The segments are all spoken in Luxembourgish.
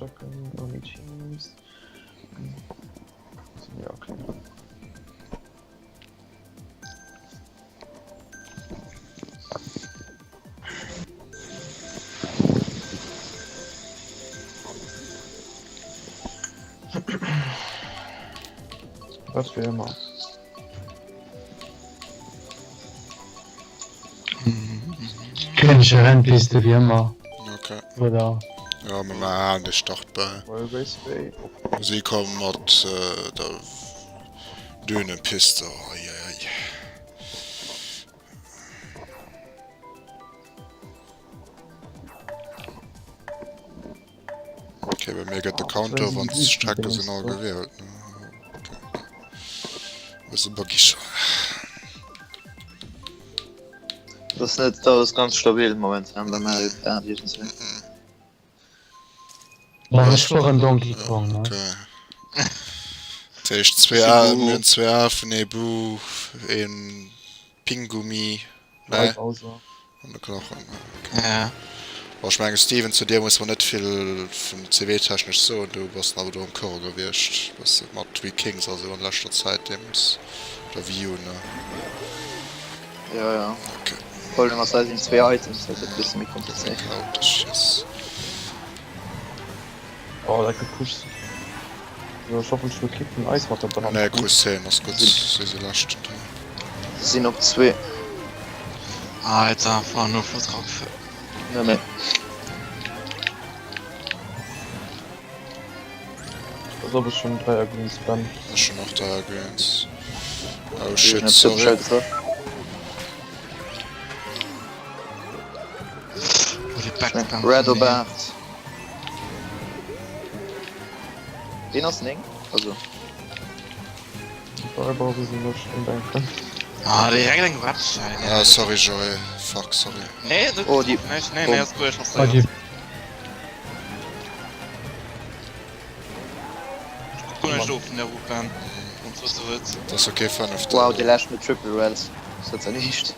Checken, Only Teams. Ja, okay. Was für immer. Kënnege Rennpiste wéi ëmmer. Okay. Oder? Ja, mir maachen de Start bei. Royal Raceway. Si komme mat der Dünenpiste. Ei, ei, ei. Okay, bei mir gëtt de Counter, wann d'Strecke sinn all gewielt. Okay. Bësse buggy scho. Das ist net, das ist ganz stabil momentan bei Mario Kart irgendwie. Ma ech fueren Donkey Kong, ne? Okay. Dat heescht, zwee A, mir hunn zwee Afen, ee Bu, een Pingumi, ne? An de Knochen, okay. Ja. Bon, ech mengen, Steven, zu dir muss mer net vill vum CW-technesch soen, du bass awer do am Chouer gewiescht, bësse mat We Kings a sou an leschter Zäit deemools, oder Wii U, ne? Ja, ja. Okay. Problem ass, hei sinn zwee Items, dat gëtt e bësse méi komplizéiert. Chaotesch, yes. Oh, dat gepusht. Jo, ech hoffen, ech hu kee vun eis mat der Banann. Nee, krus 10, ass gutt, si se leschten do. Se sinn op zwee. Alter, fahr nur flott rauf. Nee, nee. Pass op, ech hunn 3 Greens, Ben. Ech hunn och 3 Greens. Oh shit, sorry. Red op 8. Ween ass 9? Also. Ah, direkt eng Website. Ah, sorry Joé, fuck, sorry. Nee, dat Oh, die- nee, nee, nee, ass gutt, ass Oh, die- gutt. Guck nicht of der Wukan. Und so so wird's. Dat ass okay, fënnefte. Wow, déi lescht mit Triple Reds. Das huet se erliicht.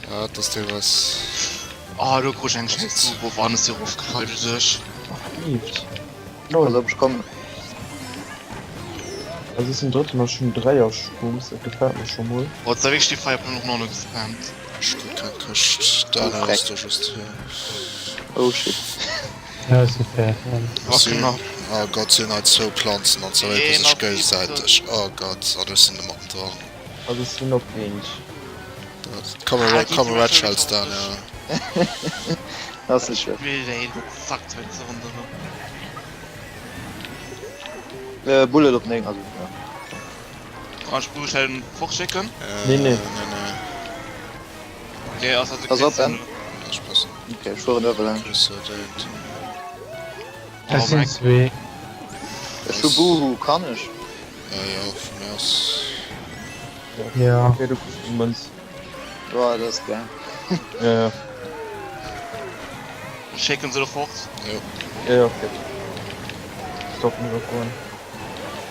Ja, dat ass deelweis. Oh, do krut ech eng scheiss Sup of an ass hier ofgefall du sech. Gift. Pass op, ech kommen. Also ech sinn drëtten a ech hunn 3 Ersprungs, dat gefält mer scho mol. Oh, et war wierklech déi Fireball och nach net gespammt. Ech krut keng Këscht. Daniel ass do just hier. Oh shit. Ja, ass okay. War knapp. Oh Gott, si hunn hei zwou Planzen an zerréckele sech géigesäiteg. Oh Gott, an ech sinn do mattendran. Also ech sinn op eent. Komm, komm, Red Shells Daniel. Ass net schwéier. Will ey, dat sackt hei ze ronderëm. Äh, Bullet op 9, also ja. Kann ech Blue Shell fortschécken? Äh, Nee, nee. Nee, nee. Okay, ass also Pass op, Ben. Ech passen. Okay, ech fueren uewe laang. Kriss du dat? Dat sinn zwee. Ech hu Boohoo, kann ech? Äh, jo, vun mir aus. Ja. Okay, du kriss eng Mënz. Boah, dat ass geil. Ja, ja. Schécken se do fort? Jo. Ja, ja, okay. Stopp, mir goen.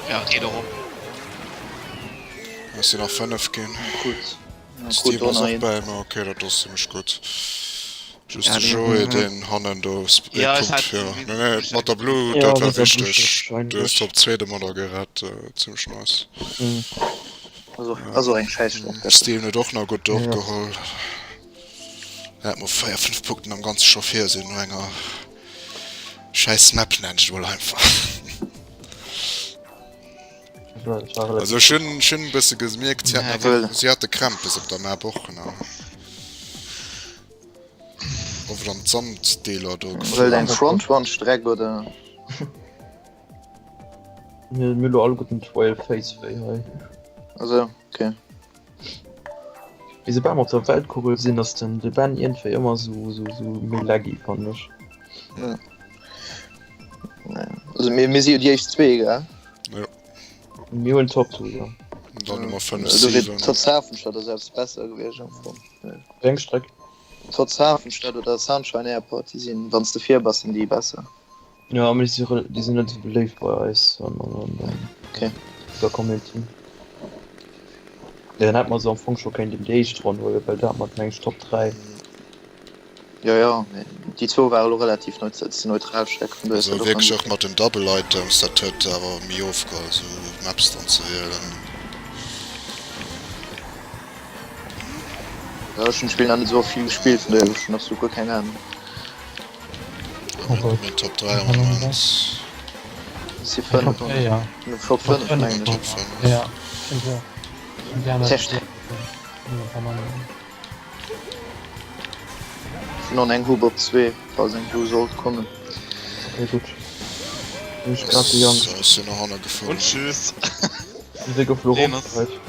Ja, geet och op. Es sinn nach 5 ginn. Krut. Steve ass och bäi mer, okay, dat ass zimmlech gutt. Just de Joé, deen hannen do ee Punkt vir. Nee, nee, mat der Blue, dat war wichteg. Du hues op zwee domadder gerett, zimmlech nice. Ass och eng schäiss Stad. Steven huet och nach gutt opgeholl. Hätt mer 4, 5 Punkten am Ganze scho vir sinn no enger schäiss Map, nenn ech et mol einfach. Also ech hunn ech hunn e bësse gemierkt, si haten awer si hate Krämpes op der Map och ne. Oft an d'Sanddeeler do Wëllt gefall. eng Frontrun-Streck oder? Mir hunn elo alleguerten d'Royal Face wéi hei. Also okay. Mee soubal mer op der Weltkugel sinn, ass den de Ben iergendwéi ëmmer sou sou sou méi laggy fannen ech. Ja. Also mir, mir si jo déi éischt zwee, gell? Jo. Mir hunn Top 2, jo. Dann hu mer 5, Do wier 7. Trotz Hafenstadt oder selbst besser gewiescht am Fong. Wéi eng Streck? Trotz Hafenstadt oder Sunshine Airport, déi sinn, wann s de vir bass, sinn déi besser. Jo, mee déi si rel, déi sinn net esou beléift bei eis an an an Okay. der Community. Jo, dann hätt mer se am Fong scho kéinten déi éischt Ronn huelen, well do hat mer meng ech Top 3. Jo jo, mee déi zwou ware lo relativ neutral Streck, vun dohier Also wierklech och mat den Double Items, dat huet awer méi ofgeholl esou Maps dann ze wielen. Jo, ech hunn d'Spill nach net esou vill gespillt, vun dohier hunn ech absolut guer keng Ahnung. Mir hunn Top 3 am Moment. Si 5, Top 5 mengen ech. Top 5. Non eng Hub op 2, falls eng Blue sollt kommen. Okay, gutt. Hunn ech grad de Jan. Ech sinn no hanne gefuer. Und tschüss. Wéi gouf lo Deen ass erofgeheit?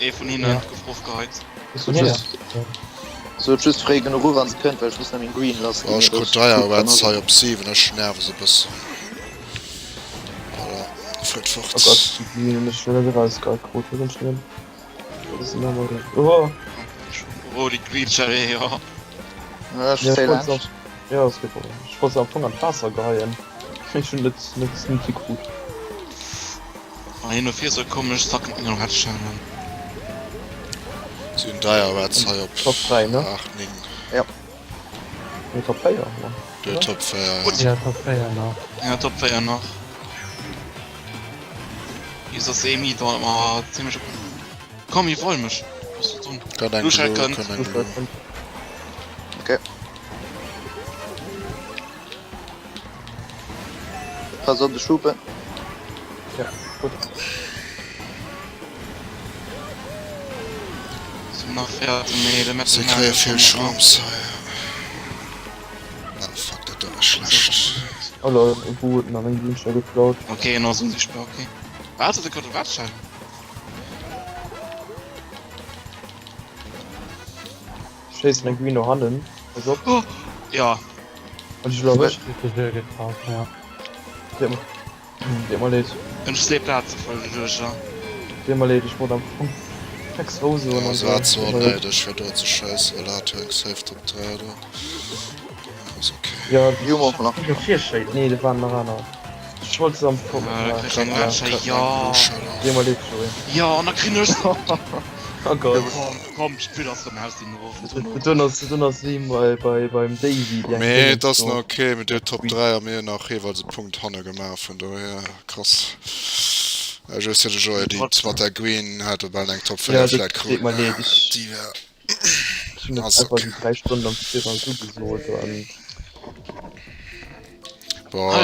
ee vun hinnen gouf erofgeheit. Sot just fréi genuch u wann se kënnt, well ech muss nach meng Green lass Oh, ginn. ech krut Deier Rats hei op 7, ech nerve se e bëssen. Voilà, fuert fort. Oh Gott, déi Green hunn ech net erausgeheit krut, wat ganz schlëmm. Dat ass normal. Oh! Oh, déi Green Cherry, jo. Ja, ech zéi laanscht. Ja, ass kee Problem. Ech wollt se am Fong an d'Waasser geheien, mee ech hunn net net net gekrut. Ah, hien no vir soll kommen, ech zacken eng Red Shell. Si hunn Dire Rats hei op Top 3, ne? 8, 9. Ja. Nee, Top 4, Mann. Déi Top 4, ja. Ja, Top 4 nach. Ja, Top 4 nach. Is ass Amy da ma ziemlech. Komm, iwwerhol mech. Was du dumm. Kann eng Blue Shell Blue, kënnt. kann eng Blue. Okay. Pass op de Schuppen. Ja, gutt. Sinn nach fäerdeg, mee de Si Metal kréie Man vill ass schon Chance hei. Ah fuck, dat do war schlecht. Oh lol, e Boo huet mer meng Green Shell geklaut. Okay, en ass unsichtbar, okay. Wat huet e grad Red Shell? Ech schéissen eng Green no hannen, pass op. Oh! Ja. Hunn dech elo erwëscht? Huet dech getraff, ja. Deet mer, deet mer leed. Ech sleep dat ze voll doduercher. Deet mer leed, ech wollt am Fong Text wou soen Ja, an se war dann. zwar Deet mer leed. onnéideg fir do ze schéissen, well hat jo eng safe Top 3 do. Ass ok. Ja, Humor nach. Nee, do waren nach aner. Ech wollt se am Fong. Äh, Ja, krieg eng ja. Red Shell, ja. Deet mer leed, Joé. Ja, an da kriegen ech. Oh Gott. Komm, komm, d'Spill ass rëm aus den Rofen. Dunn ass, dunn ass wéi bei, bei, beim Davy, déi eng Mee Dingens et ass do. nach ok, mir hunn Top 3 a mir hunn nach jeeweils e Punkt hanne gemaach, vun dohier krass. Just fir de Joé, déi mat der Green hat e bal eng Top 4 Ja, dat vläit deet krut, mer leed. Ech déi wär ech hunn dat ass einfach ok. déi 3 Stonnen am Viraus ugesot an. Boah,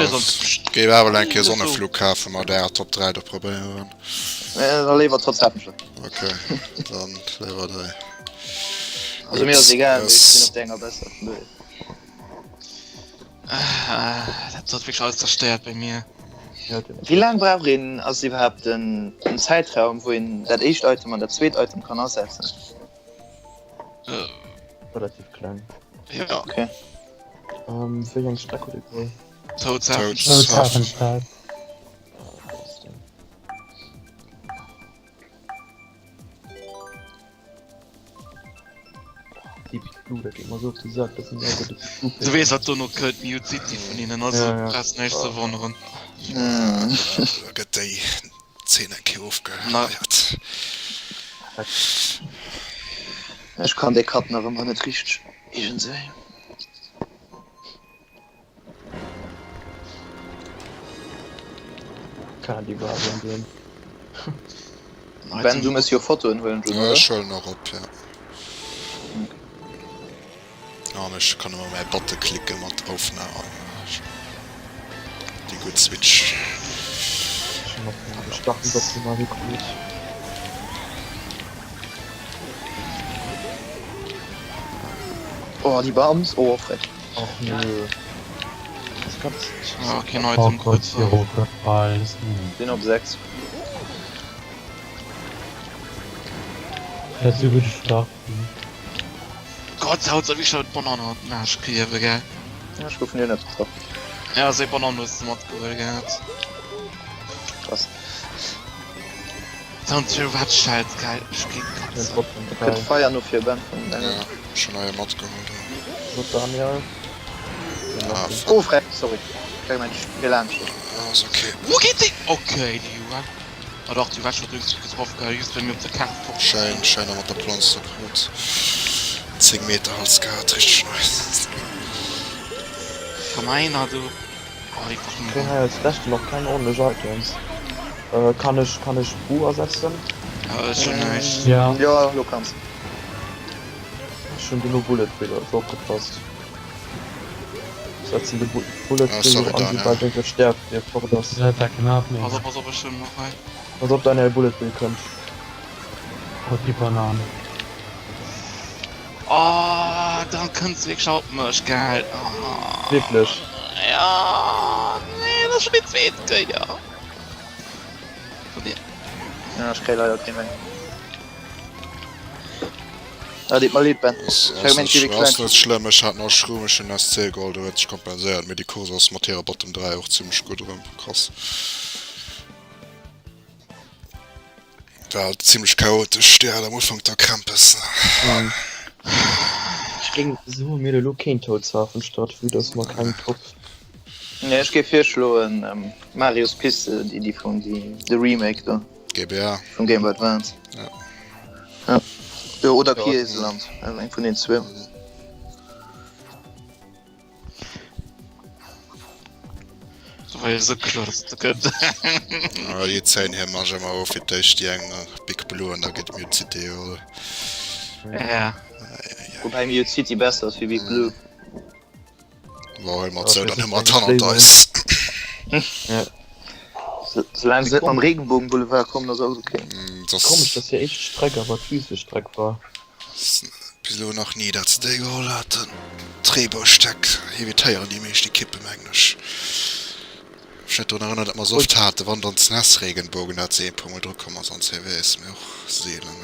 géif awer eng Kéier Sonneflug kafen, mat ärer Top 3 do probéieren. Da léiwer Top 7. Ok, dann léiwer déi. Also mir ass egal, mee ech sinn op der enger besser. Dat huet wierklech alles zerstéiert bei mir. Wéi laang brauch een, ass iwwerhaapt den Zäitraum wou een dat éischt Item an dat zweet Item kann asetzen? Relativ kleng. Ja. Okay. Ähm, wéi eng Streck huet e geholl? Toads Toads Hafenstadt. Deep Blue, dat geet mer sou op de Sak, dat sinn all gutt Blue Du weess wat dono kënnt, Mute City vun hinnen, also Ja, ja. brauchs näischt ze wonneren. Da gëtt déi Zeen eng Kéier ofgeheiert. Ech kann dee Cut nach ëmmer net richteg iergendswéi. Kann die wahr sein. Ben, du muss jo Fotoen huelen, Jun, Ja, oder? ech huelen och op, ja. An ech kann ëmmer mäi Button klicke mat Aufnahme. Déi gutt Switch. Starten dat du mal gekrut. Oh, déi Bams, oh, freck. Och nö. Das gab's. Ah, okay, neu Oh zum Gott, Kreuzer. hier hochgefallen. Sinn op 6. Das ist so gut starten. Gott, haut soll ich schon Banane an den Arsch kriegen, gell? Ja, ech gouf vun dir net getraff. Ja, se Banane hues du matgeholl gehat. Krass. Sound zu wat scheiß geil. Ich geh kotzen. Gëtt Feier no fir Ben vun Ja, denger. schon neie matgeholl. So Daniel. Ah, fuck. Oh, freck, sorry. Kleng Mensch, mir laanscht. Ah, ass okay. Wo geht die? Okay, die Juan. Ah doch, die Wäsche hat irgendwie getroffen, geil. Just bei mir op der Kaart. Schein, schein mat der Planz da krut. 10 Meter Hals gehat, richteg nice. Miner do. Oh, déi fucking Kréien hei als leschten nach keng ordnlech Items. Äh, kann ech, kann ech Boo ersetzen? Ja, ech hunn näischt. Ja. Jo, lo kanns. Ech hunn duerno Bullet Bill, also opgepasst. Setzen de Bullet Ah, Bill sorry, an, Daniel. soubal deng Stärkt dir fort ass. Dat war knapp, mee. Pass op, pass op, ech hunn nach hei. Pass op, Daniel, Bullet Bill kënnt. Huet déi Banan. Oh, dann kënnt se wierklech op mech, gell? Oh. Wierklech? Ja, nee, dat ass schon déi zweet Kéier. Ja, ech kréie leider kee méi. Ah, deet mer leed, Ben. Ass, Ech hat ass gemengt, dir net, wier ass kleng. net schlëmm, ech hat nach Shroom, ech hunn SC geholl, do huet sech kompenséiert, mee déi Course ass mat hirer Bottom 3 och zimmlech gutt erëm, krass. War halt zimmlech chaotesch, déi hat am Ufank da Krämpes. Ech géing soen, mir hunn elo keen Toadshafen statt, vue dass mer keng Top. Nee, ech géif virschloen Mario's Piste, déi déi vun déi de Remake do. GBA. Vum Game Boy Advance. Ja. Ja. Jo, oder Kieseland, also eng vun den zwou. War jo sou kloer, dass et se gëtt. Ah, déi zéien hir Marge ëmmer erof fir d'éischt déi eng Big Blue an da geet Mute City geholl. Ja. Woubäi Mute City besser ass wéi Big Blue. Bon, huele mer et sou, dann hu mer et hannert eis. Ja. Soulaang se net mam Regenbogenboulevard kommen, ass alles ok. Komesch, dass hir éischt Streck awer d'Wüstestreck war. Bis elo nach ni dat se déi geholl haten. D'Reebousteck evitéieren déi meescht Ekippen, mengen ech. Mech net drun erënnert, dat mer se oft haten. Wann dann d'SNES Regenbogen, dat se ee puer mol dru komm ass an CWs, mee och seelen.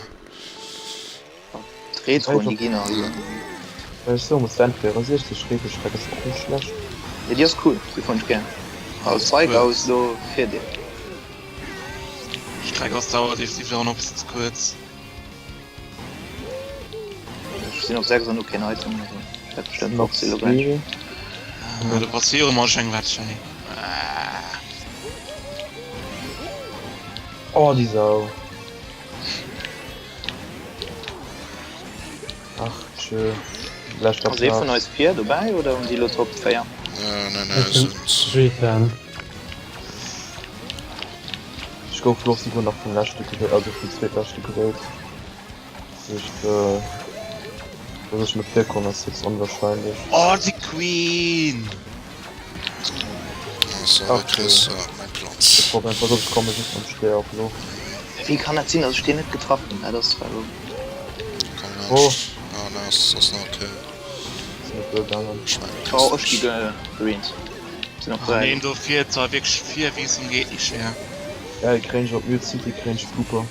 D'Retroen, déi ginn all. Well ech soe muss, d'N64 Reebousteck ass och net schlecht. Jo, déi ass cool, déi fannen ech gär. Als Psycho ass elo Virdeel. D'Streck ass dauert definitiv awer nach e bëssen ze kuerz. Ech sinn op 6 an hu keen Item, also ech hätt bestëmmt 15 elo gläich. Ah, du bass jo ëmmer eng Wetsch, ey. Oh, déi Sau. Ach, tschö. Leschter Ass ee vun Plaz. eis vir dobäi oder hunn déi elo Top 4? Nee, nee, nee, Ech sinn sinn. Zweeten. Ech gouf lo souguer nach vum leschte gewéilt, also vum zweetleschte gewéilt. Dat heescht, dass ech net virkomm ass jetzt onwahrscheinlech. Oh, déi Queen! Ah, sorry Chris, ja, meng Planz. Kee Problem, pass op, ech komme just mam Speer op lo. Wéi kann dat sinn, dass ech deen net getraff hunn? Dat ass zwar elo. Komm Oh. laanscht. Ah, nee, ass, ass nach okay. Ass net duergaangen. Ech mengen, Oh, Chris ech gi gegreent. Sinn op Oh 3. neen, do fiert zwar wierklech vir wéi zum geet nicht mehr. Geil, kréien ech op Mute City kréien ech Blooper.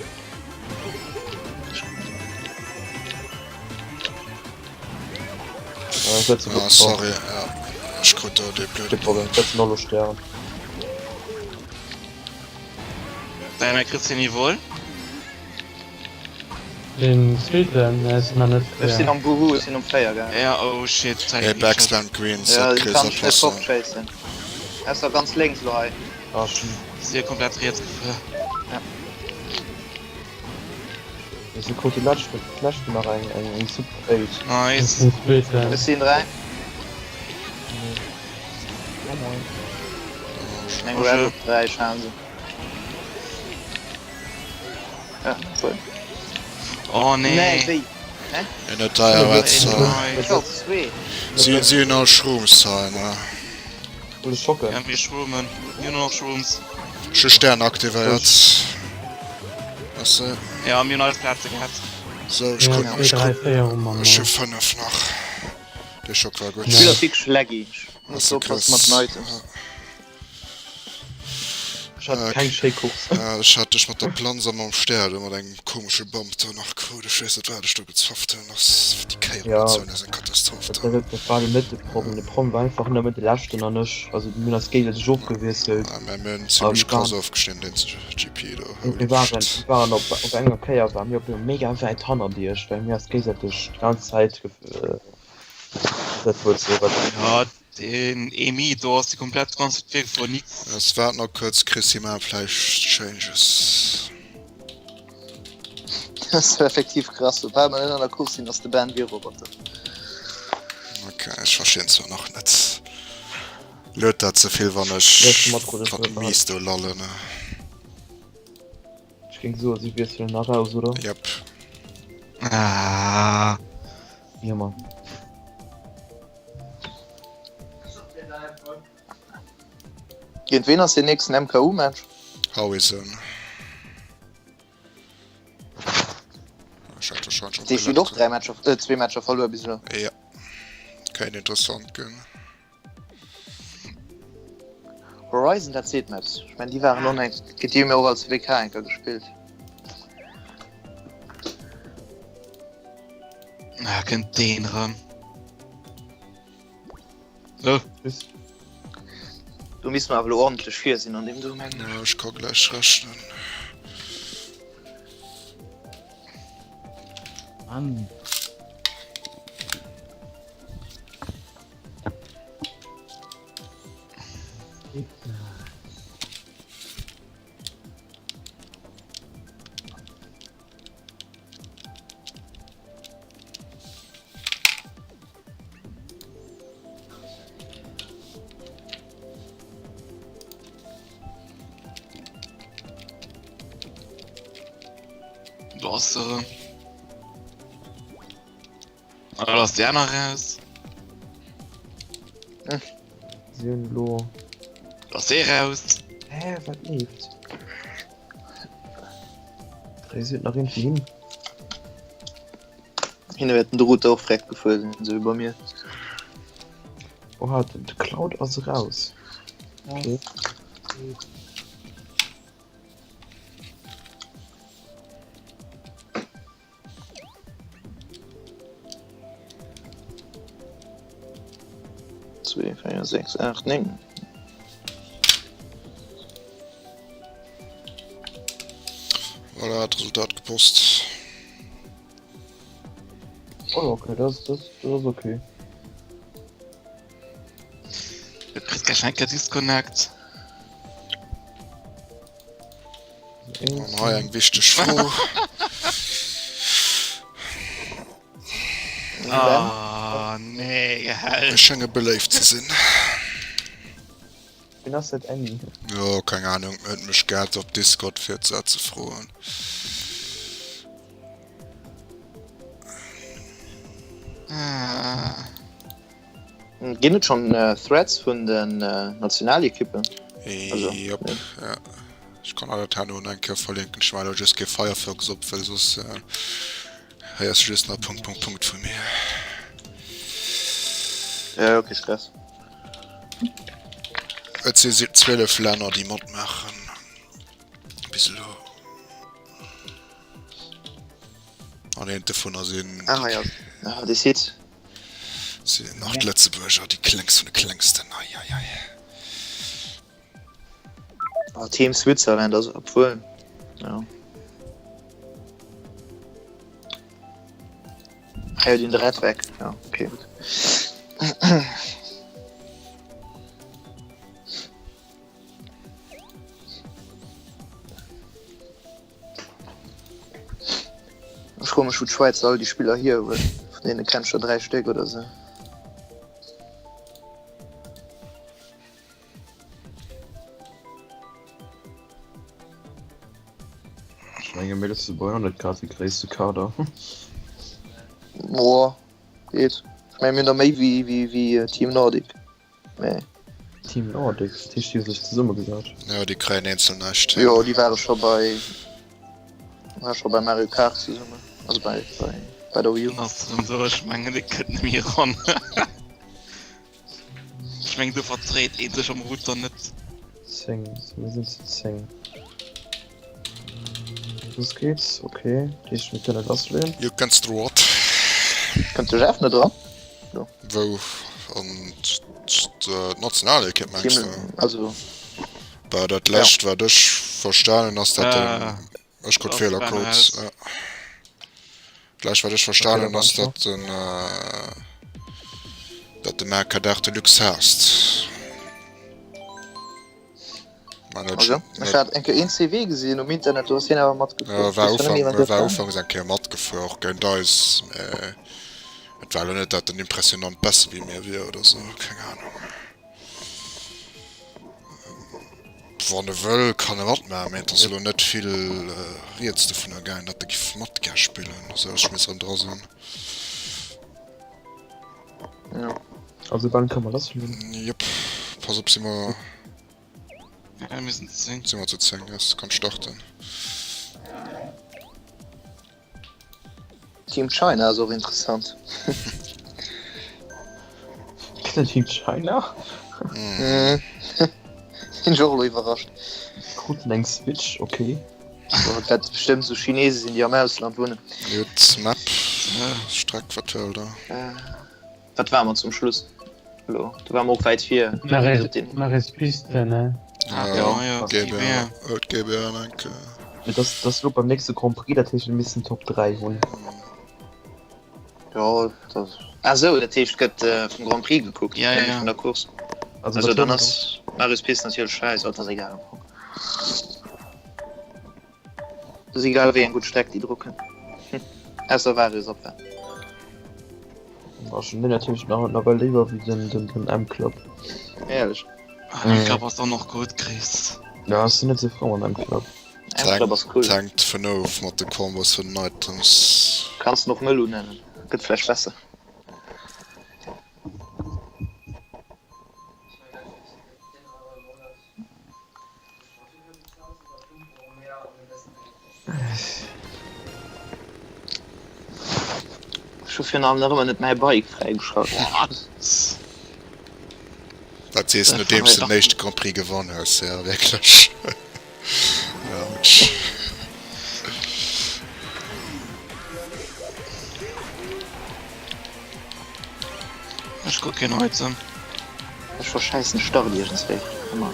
Äh, setze Ah, sorry, ja. Ech krut do dee blöde Kee Problem, setzen och lo Stären. Deiner kriss den Niveau. Den zweeten ass nach net Ech sinn fair. am Buhu, ech sinn um 4 gell. Ja, oh shit, Zeit Hey, geht Backspam Greens, Ja, dat déi kriss kann ech net oppassen. fortchasen. Ausser ganz lénks lo hei. Ah, schon. schon. Si komplett riets gefuer. Ja. Wéi krut déi lescht, lescht nach eng, eng, eng Super 8. Ech Nice. sinn zweeten. Ech sinn 3. Ja, moin. Eng Red op 3, ech halen se. Ja, voll. Oh nee. Nee, wéi? Hä? En huet deier wat Nee. Ech war op 2. Si si hunn all Shrooms hei, ne? Wol ech schocken? Ja, mir schwimmen. Mir hunn och Shrooms. Ech hu Stern aktivéiert. Merci. Ja, mir hunn all Plaze gehat. Sou, ech Ja, krut 2, ech 3, krut 4 hu mer ech hu mol. 5 nach. Dee Schock war gutt. D'Spill ass wierklech laggy. Ech muss Merci oppassen Chris. mat den Items. Ech hat keng schéi Course. Ja, ech hat dech mat der Planz a mam Stär do mat engem komesche Bump do nach krut. Ech weess net wat ech do gezafft hunn. Ass déi Kéierrotatioun ass eng Katastroph do. Dat dat war jo net de Problem. De Problem war einfach nëmmen de leschten an ech. Also mir hunn eis géigesäiteg ofgewiesselt. Ja, mä mir hunn A zimmlech mir krass waren ofgeschnidden deen GP do. Holy mir waren shit. mir waren op op enger Kéier ware mir op eemol mega wäit hannert iech, well mir eis géigesäiteg déi ganz Zäit gef dat Wuert soe wat. Ja, Den Emi do ass déi komplett ganz Zäit virgefuer, nix. Es waart nach kuerz Chris, si maachen vläicht Changes. Dat ass effektiv krass, soubal mer net an der Course sinn ass de Ben wéi e Roboter. Ok, ech verstinn zwar nach net. Lued dat ze vill wann ech mat mies do lallen. Ech géing soen si wiesselen nach aus oder? Jep. Ah. Jo ma. Géint ween ass den nächsten MKU-Match? Howison. Ech hat wahrscheinlich schon Déi hunn och 3 Matcher, äh, zwee Matcher verluer bis elo. Ja. Kéint interessant ginn. Horizon, dat seet mer eppes. Ech mengen, déi waren och eng, déi hu mir och als WK eng Kéier gespillt. Ah, kënnt deen erëm. So. Do misste mer awer elo ordentlech vir sinn an deem do, mengen ech. Ja, ech ka gläich rechnen. Mann. Do ass se erëm. Ah, da ass déi aner raus. Si hunn elo. Da ass dee raus. Hä, wat leeft? Dréi nach irgendwie hin. Hinne wäerten de Router och freck gefuer sinn, esou wéi bei mir. Oha, de Cloud ass eraus. Okay. Zwee, 4, 6, 8, 9. Voilà, d'Resultat gepost. Oh, okay, das, das, das ist okay. Du kriegst gleich enker Disconnect. An hei eng wichteg Fro. Ah, nee, gell. Ech schénge beléift ze sinn. Wien ass dat Annie? Jo, keng Ahnung, huet mech geadd op Discord fir ze ze froen. Ginn et schonn Threads vun den Nationalekippen? Jop, ja. Ech kann der dat herno eng Kéier verlinken. Ech maachen elo just kee Firefox op, well soss héiers du just nach Punkt, Punkt, Punkt vu mir. Ja, okay, Stress. Et si 12 Länner, déi matmaachen bis elo. An eent dovunner sinn. Ah ja, ah, dee Site. Sinn nach d'Lëtzebuerger, déi klengst vun de klengsten. Ei, ei, ei. Ah, Team Switzerland, also obwuel. Ja. Ah, ja, den Red weg. Ja, okay, gut. Ech froe mech wou d'Schwäiz all déi Spiller hier huet. Vun deene kenn ech der 3 Stéck oder sou. Ech menge mir Lëtzebuerger hunn net grad de gréisste Kader. Boah, geet. Ech menge mir hunn der méi wéi, wéi, wéi Team Nordic. Mä. Team Nordic, dat heescht déi hu sech zesummegesat? Jo, déi kréien eenzel näischt. Jo, déi ware scho bei, ware scho bei Mario Kart zesummen, also bei, bei, bei der Wii U. Ass erëm sou, ech mengen dee kënnt net méi eran. Ech mengen do verdréit ee sech am Router net. 10, mir sinn zu 10. Los geht's, okay. Dat heescht mir kënne lassleeën. You can start. Kënnt de Jeff net eran? Wou? An d'Nationalekipp mengs de? Also. Bah dat lescht wat ech verstanen ass dat den, ech krut Feelercode, ja. Dat lescht wat ech verstanen ass dat den dat de Marc Kader de Luxe haasst. Also, ech hat eng Kéier een CV gesinn um Internet, do ass hien awer matgefuer. Ja, war Ufank, war ufanks eng Kéier matgefuer, och géint eis. Mä et war elo net, dat en impressionant besser wéi mir wier oder sou, keng Ahnung. Wann e wëll, kann e matmaachen, mee et ass elo net vill rieds dovunner gaangen, datt e giff mat gär spillen, esou ech misst erëm dra sinn. Jo. Also dann kann man lass leeën. Jop, pass op, si mer. Ja, mir sinn zu 10. Si mer zu 10, yes, kann starten. Team China ass och interessant. Gëtt en Team China? Mhm. Sinn ech och elo iwwerrascht. Kruten eng Switch, okay. Boah, dat wäerte bestëmmt sou Chinese sinn, déi am Ausland wunnen. Gutt, Map, Streck, wat huelt der? Wat ware mer zum Schluss elo? Do ware mer och wäit vir. Maris Piste, ne? Ja, GBR, huet GBR eng Kéier. Mee dass dass elo beim nächste Grand Prix, dat heescht mir missten Top 3 hunn. Jo, dat. Ah sou, dat heescht et gëtt vum Grand Prix gekuckt, Ja, net ja. vun der Course. Also Also wat dann huet ass Marius Piste natierlech schäiss, aber et ass egal am Fong. Et ass egal wéi eng gutt Streck déi dru kënnt. Ausser Varius op war. Ech hunn deen natierlech nach nawell léiwer wéi den den den M-Club. Éierlech? Ah, M-Club ass dann och gutt, Chris. Ja, ech sinn net sou frou mam M-Club. M-Club ass cool. D'hänkt vun of mat de Combos vun den Items. Kanns en och Mëllu nennen, gëtt vläicht besser. Ech hu virun allem nach ëmmer net mäi Bike fräigeschalt. Dat sees de nodeems de den éischte Grand Prix gewonn hues, jo wierklech. Autsch. Ech kucken heute. Ech verschäissen Start iergendswéi ëmmer.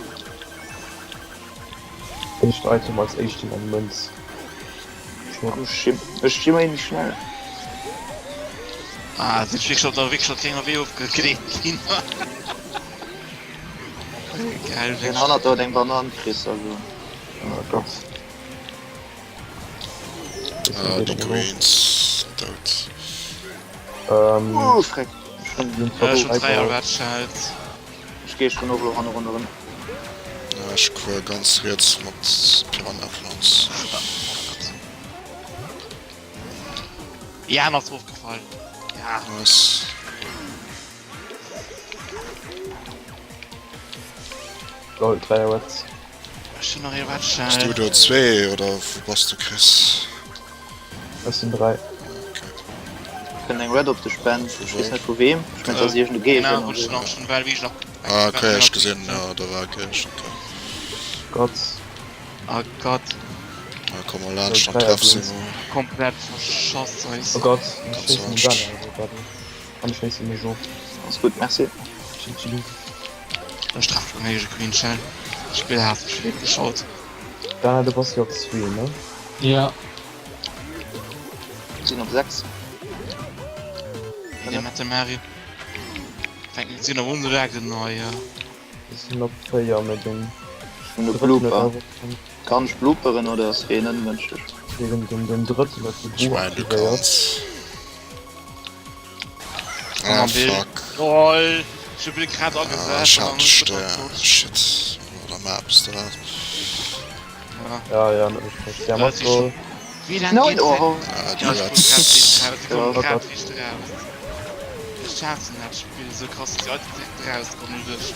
Éischt Item als éischten eng Mënz. Ech gi méi schnell. Ah, sinn wierklech op der wierklech op kenger Wee ofgedreet ginn. Geil, Den hannert der huet eng Banann kriss, also. Oh Gott. Ah, déi Queens dout. Ähm, Oh, Freck. Ech hun 3 Red Shells. Ech géi schon och lo hanne ronderëm. Ja, ech kuer ganz riets mat Piranha Plants. Ja, en ass ofgefall. Ja. Nice. Lol, 3 Reds. Ech hun nach ee Red Bass du Shell. do 2 oder wou bass du Chris? Ech sinn 3. Kënnt eng Red op de Spend, ech weess net vu weem, ech mengen et ass iergend e Géigner. Genau, wollt ech nach schon well wéi ech nach. Ah okay, ech gesinn, jo do war Géigner, okay. Gott. Oh Gott. Ah komm mol laanscht, dann treff se mol. Komplett verschoss eis. Oh Gott, ech schéissen den Daniel, oh Gott. An ech schéissen mech of. Ass gutt, merci. Ech treff schon héije Queen Shell. Spill hat sech wierklech haut. Daniel, du bass jo op 2, ne? Ja. Sinn op 6. Dee mat dem Mario. Fänken si nach un direkt nei. Ech sinn op 4 mee den Hun e drëtten huet Blooper. awer schon. Kann ech blooperen oder ass ween ënmënschlech? Den, den, den drëtten huet de Ech Boo mengen du aktivéiert. kanns. Ah fuck. Lol, ech hu Bill grad Ah, agesat ech an hat dann de huet Stär. tot. Shit. Oder Maps da. Ja, ja, net mech verstär Ja, mat si schon. Goal. Wéi laang Nein, geet dat? oh. Ah, Ja, déi ech krut grad riicht Reds. raus. Si kommen Oh grad Gott. riicht raus. Ech haassen dat Spill esou krass, dass déi Leute direkt rauskommen und ech.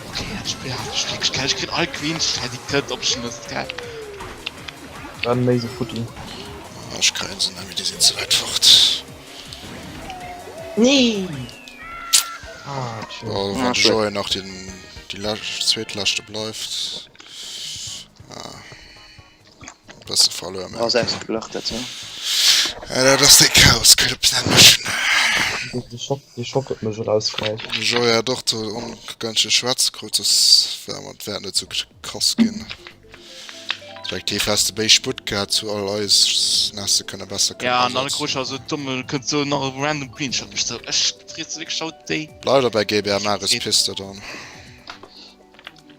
Okay, dat Spill hat mech wierklech gell. Ech kritt all Queen Shell, déi kënnt op Schnëss, gell. Dann méi sou futti. Ah, ech kréien se net méi, déi sinn ze wäit fort. Nee! Ah, tschö. Oh, Ah, wann de schued. Joé nach den, déi lescht, zweetleschte bleift. Ah. Bësse verluer, mä War okay. selbstgelacht dat, ja. Ja, dat ass dee Chaos, kënnt op den mëschen. De Schock, de Schock huet mech erausgehaut. De Joé hat och do ongënschteg schwätze krut, soss wär mer d'Wäert net sou krass ginn. Respektiv häss de béi Sputt gehat zu all eis, häss de kënne besser kënnen Ja, an dann krut asetzen. ech also domme kënnt sou nach e random Queen Shot mech sou ech friess wierklech haut déi. Bleif der bei GBA Maris Piste dann.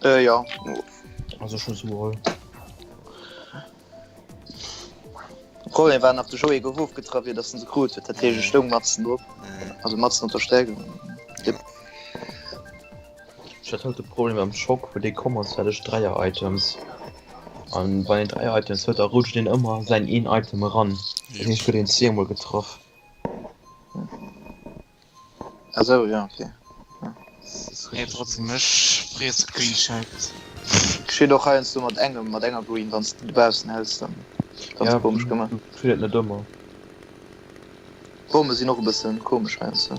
Äh, ja. Also schon sou all. Problem war nach de Joé gouf ofgetraff ier dass en se krut huet, dat heescht e stoung matzen drop, also matzen op der Streck. Dip. Ech hat haut de Problem am Schock, wou dee komm ass, hat ech Dräier Items. An wann een Dräier Items huet, da rutscht een ëmmer säin een Item eran. Dat heescht, ech huet een zweemol getraff. Ah sou, ja okay. Mee trotzdem, ech freesse Green Shapes. Geschitt och heiansdo mat engem, mat enger Green, wann s de dobaussen häls, dann ganz Ja, komesch gemaach. geschitt et net ëmmer. D'Bomme sinn och e bëssen komesch heiansdo.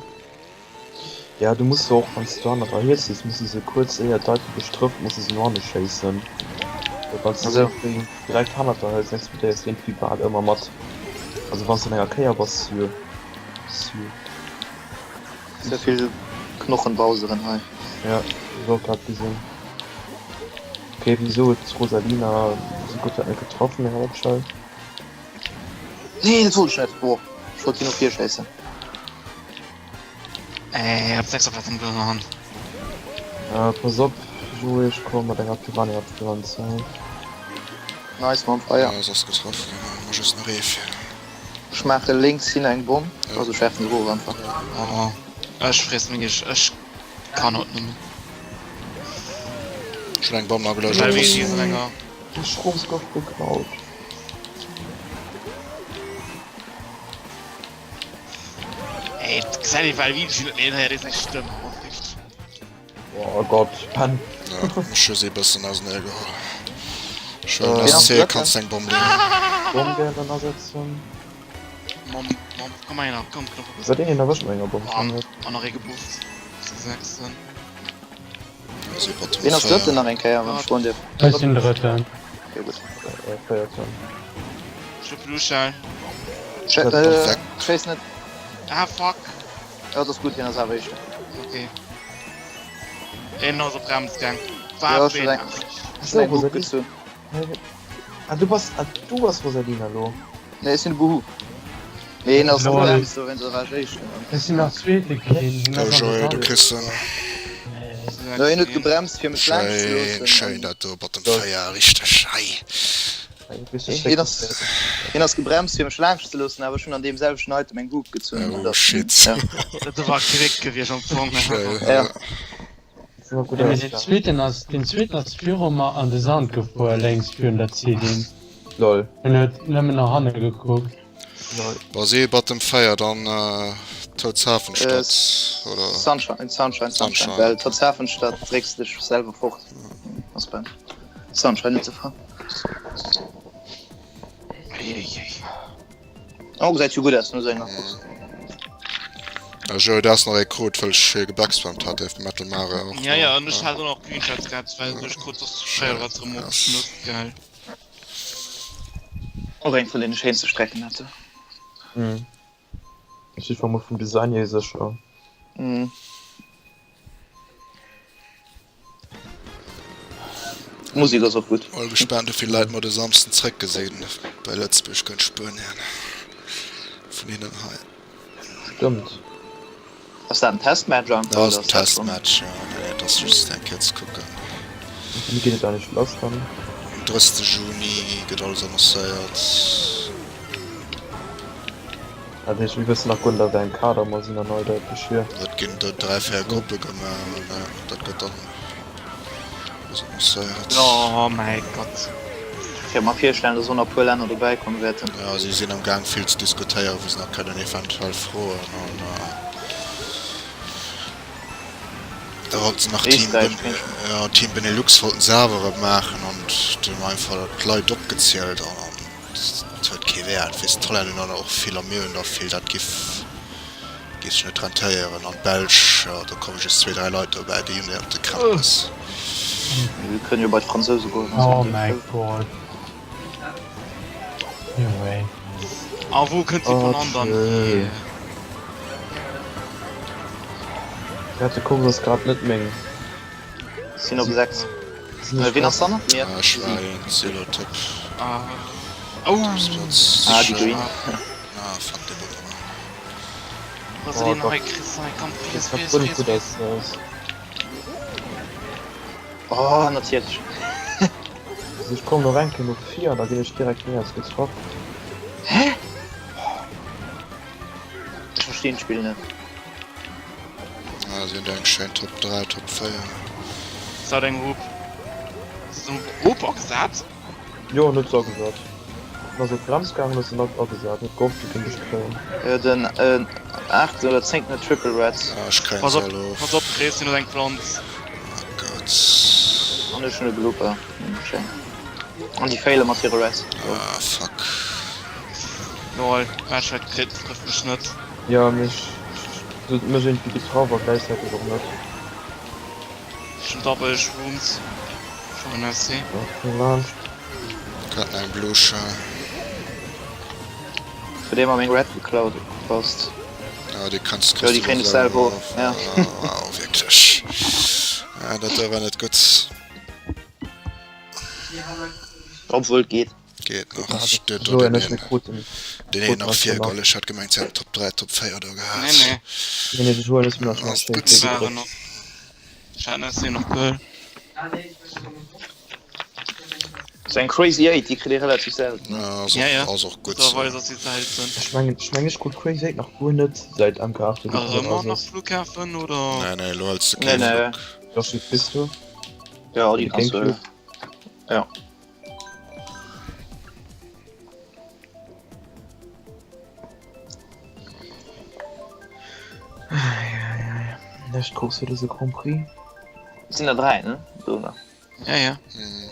Ja du muss se och wanns du hannert der riets sitz muss du se kuerz éier d'Item dech trëfft muss du se no hanne schéissen. Well wanns du se direkt hannert der hëls explodéiers de iergendwéi bal ëmmer mat. Also wanns du an enger Kéier bass sur sur. Ze vill Knochenbauseren hei. Ja ech och grad gesinn. Ok wisou huet d'Rosalina esou gutt dat net getraff mat enger Opschell? Nee dat wollt ech net. Boah ech wollt hien no vir schéissen. Ey, op 6 op den Blumen han. Äh, pass op, Joé, ech komme mat enger Piranha Pflanz hei. Nice mam Feier. Ja, ass getraff ginn, ma just nach ee fir. Ech maache lénks hin eng Bomm, also ech werfen se erof einfach. Oh, ech friess meng ech, ech kann haut nëmmen. Ech hunn eng Bomm ageluecht, oppassen. De Schross gouf geklaut. Ey, gesäit ee well Video net méi, héiert ee seng Stëmm. Oh Gott, Pen. Ja, ech hu si e bëssen ausenee geholl. Ech huelen SC, kanns eng Bomm leeën. Bomm gären asetzen. Mom, Mom, komm mal her, komm, komm. Wat een erwëscht mat enger Bomm. An nach ee gebufft. Sechsten. Wien ass Drëtten nach eng Kéier, wann ech froen dierf? Ech sinn Drëtten. Okay, gutt. Véierten. Ech hu Blue Shell. Schéiss net. Ah, fuck. Ja, dat ass gutt, hien ass awer Éischten. Okay. Een ass op Brems gaang. Ja, ech hunn eng, ech hunn eng Hook gezunn. Ah, du bass, ah, du bass Rosalina lo? Nee, ech sinn de Boohoo. Mee hien ass op Brems, dowéinst war ech Éischten. Ech sinn nach Zweete ginn. Hien ass an de Joé, du kriss en. No, hien huet gebremst fir mech laanscht ze loossen. Schéin, schéin dat do mat dem Féier, richteg hei. Hien ass, hien ass gebremst fir mech laanscht ze loossen, awer ech hunn an deem selwechten Item eng Hook gezunn. Oh shit. Dat war quick gewiescht am Fong. Schéin, Ja. Mee deen zweeten ass, deen zweeten ass viru mer an de Sand gefuer, lénks virun der Zillinn. Lol. En huet nëmmen no hanne gekuckt. Lol. Wa si Bottom 4 dann Totzhafenstadt oder? Sunshine, Sunshine, Sunshine, well Totzhafenstadt drécks de dech selwer fort. Ass beim Sunshine net de Fall. Eieiei. Oh, gesäit jo gutt aus, no senger Fuchs. Ja, Joe, du has nach ee krut, well ech hie gebackspammt hat, dee Metal Mario och. Ja, ja, an ech hat och nach Green Shots gehat, well ech krut dass fréier wat erëm opgeschnuppt, geil. Och eng vun den schéinste Strecken dat do. Mhm. Op jidde Fall mol vum Design hier sécher. Mhm. D'Musek ass och gutt. Mol gespaant wéivill Leit mer de Samsden zréck gesinn bei Lëtzebuerg géint Spuenien vun hinnen hei. Stëmmt. Ass dat en Testmatch einfach Dat ass oder en ass dat schon? Testmatch, jo. Nee, nee, et ass just eng Kéier ze kucken. Wéini geet et eigentlech lass dann? Um 30 Juni gëtt alles annoncéiert. Dat heescht mir wëssen nach guer net a wéi engem Kader mer sinn an all dat Geschir. Et ginn do 3, 4 Gruppe gemaach an dat gëtt dann alles annoncéiert. Oh mäi Gott. Ech ka mer virstellen, dass och nach e puer Länner dobäi komme wäerten. Jo, si sinn am Gaang vill ze diskutéieren, wou se nach kënnen eventuell froen an da wollten se nach Team, Éisträich kéint schon. jo, Team Benelux wollten se awer erëm maachen an do hu mer einfach d'Leit opgezielt an. Dat huet kee Wäert, weess d'Hollänner hunn der och vill a mir hunn der vill, dat giff giff sech net rentéieren. An d'Belsch, jo do komme just zwee, dräi Leit dobäi, déi hunn op de Krampes. Mir kënnen jo bei d'Fransouse goen, wann se Oh mat mäi deem Gott. No way. A wou kënnt si Oh vun an dann? tschö. Ja, de Kurs ass grad net meng. Sinn op 6. Wien ass hannert mir? Ech war een Silo Top. Ah, oh. Ah, déi Green. Ah, fuck, dee Bot awer. Was oh, den hei kriss, hei, komm, friess, friess, friess, friess. Oh, natierlech. Also ech komm noch eng Kéier no vir an da ginn ech direkt méi als getraff. Hä? Ech verstinn d'Spill net. Ah, si hunn do eng schéin Top 3, Top 4. Kriss haut eng Hup. Hues de Hup agesat? Jo, en huet se agesat. En ass op d'Brems gaangen, huet se net agesat, huet gehofft, se géing dech kréien. Jo, den aachten oder zéngten huet Triple Red. Ah, ech kréien Pass se op, all of. pass op, Chris, hien huet eng Planz. Oh Gott. An ech hunn e Blooper. Schéin. An déi failen mat hire Reds. Ah, fuck. Lol, Mesh huet Crit, trëfft mech net. Jo, mech huet mech iergendwéi getraff a gläichzäiteg och net. Ech hunn Double Shrooms. Scho merci. Laanscht. Grad nach eng Blue Shell. Huet ee mer meng Red geklaut, opgepasst. Ah, déi kanns Jo, déi kréien ech selwer och, ja. Wow, wierklech. Ah, dat do war net gutt. Obwuel, et geet. Geet nach. Steet do deen een, deen een nach vir geholl. Ech hat gemengt, se hätten Top 3, Top 4 do gehat. Nee, nee. Nee, nee, de Joël huet mir nach Ass schéin gutt. virgedréckt. Ech hat nach nach geholl. Sou eng Crazy 8, déi kritt ee relativ selten. Ja, ass och, Ja, ja. ass och gutt Mëttlerweil sou. ass si selten. Ech mengen, ech mengen ech krut Crazy 8 nach guer net säit MK8 esou Erëm eraus nach ass. Flughafen oder? Nee, nee, elo hëls de Nee, kee nee. Flug. Josh, wéi bist du? Ja, déi De kanns du. Gamecube? Ja. Lescht Course fir dëse Grand Prix. Et sinn der 3, ne? Do nach. Ja, ja. Mhm.